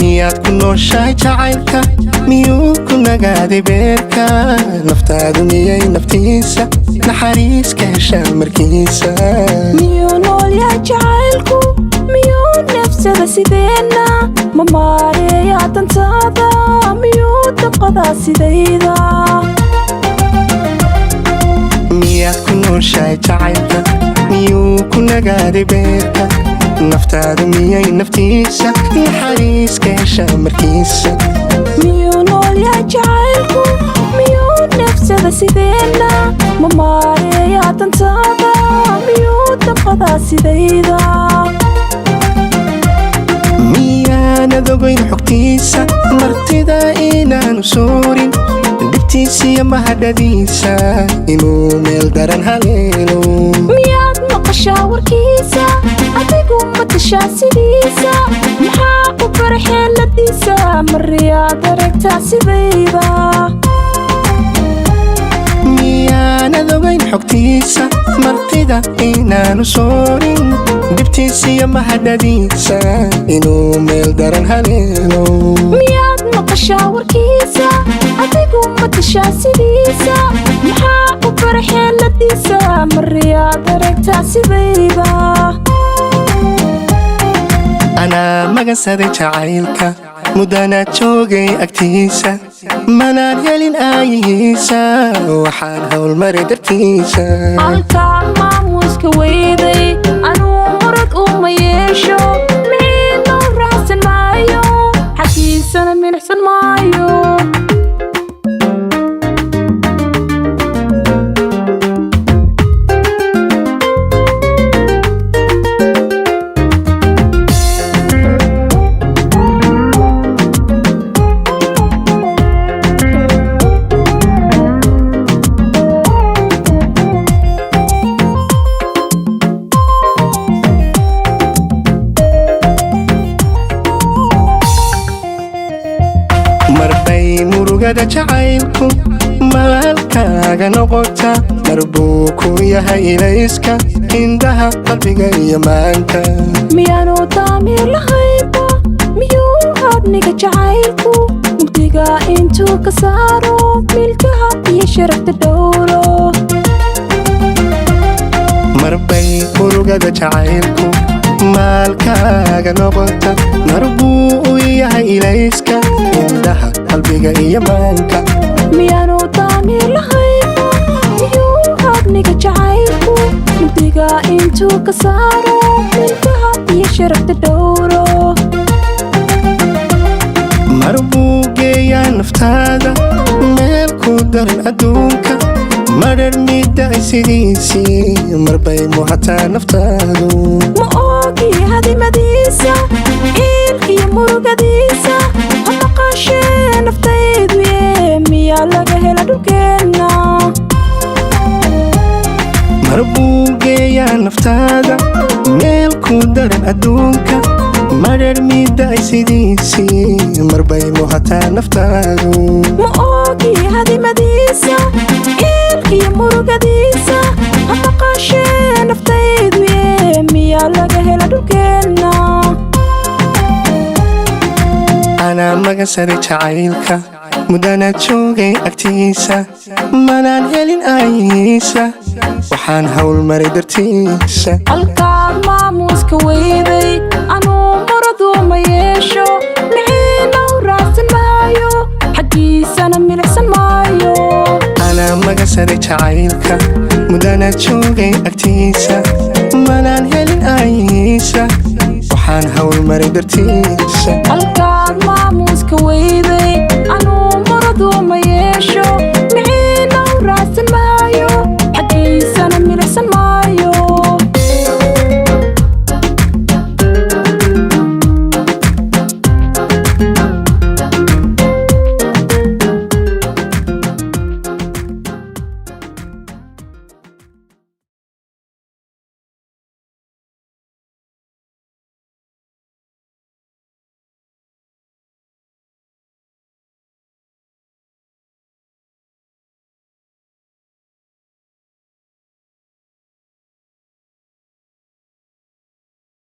Miyaad ku nooshahay jacaylka? Miyuu ku nagaaday beerka? Naftaadu miyay naftiisa naxariis ka heshaa markiisa? Miyuu nool yahay jacaylku? Miyuu neefsada sideenna? Ma maareeyaa dantaada? Miyuu damqadaa sidayda? Miyaad ku nooshahay jacaylka? Miyuu ku nagaaday beerka? Naftaadu miyay naftiisa naxariis ka heshaa markiisa? Miyuu nool yahay jacaylku? Miyuu neefsada sideenna? Ma maareeyaa dantaada? Miyuu damqadaa sidayda? Miyaanad ogoyn xogtiisa, martida inaanu soorin, dhibtiisiyo mahadhadiisa inuu meel daran haleelo? Miyaad maqashaa warkiisa? Adigu ma tashaa sidiisa? Maxaa u bara xeeladiisa? Mariyaad aragtaa sidayda? Miyaanad ogayn xogtiisa, martida inaanu soorin, dhibtiisiyo mahadhadiisa inuu meel daran haleelo? Miyaad maqashaa warkiisa? Adigu ma tashaa sidiisa? Maxaa u bara xeeladiisa? Mariyaad aragtaa sidayda? Anaa magansaday jacaylka, mudanaad joogay agtiisa, manaan helin aayihiisa, waxaan howlmaray dartiisa. Halkaan maamuuska weyday, anuu murad uma yeesho, miciinoo raacsan maayo, xaggiisana milicsan maayo. Marbay murugada jacaylku maalkaaga noqota, mar buu ku yahay ilayska indhaha, qalbiga iyo maanka. Miyaanu daamiir lahaynba? Miyuu hadniga jacaylku mugdiga intuu ka saaro milkaha iyo sharafta dhowro? Marbay murugada jacaylku maalkaaga noqota, mar buu u yahay ilayska indhaha, qalbiga iyo maanka. Miyaanu daamiir lahaynba? Miyuu hadniga jacaylku mugdiga intuu ka saaro milkaha iyo sharafta dhowro? Mar buu geeyaa naftaada meel ku daran adduunka, madhar midda ay sidiisii, marbay muhataa naftaadu. Ma oogi hadimadiisa, iilkiyo murugadiisa, ha maqashee naftaydu ye, miyaa laga hela dhulkeenna? Mar buu geeyaa naftaada meel ku daran adduunka, madhar midda ay sidiisii, marbay muhataa naftaadu. Ma oogi hadimadiisa, iilkiyo murugadiisa, ha maqashee naftaydu ye, miyaa laga hela dhulkeenna? Anaa magansaday jacaylka, mudanaad joogay agtiisa, manaan helin aayihiisa, waxaan howlmaray dartiisa. Halkaad maamuuska weyday, anuu muradu ma yeesho, miciinow raacsan maayo, xaggiisana milicsan maayo. Anaa magansaday jacaylka, mudanaad joogay agtiisa, manaan helin aayihiisa, waxaan howlmaray dartiisa. Halkaad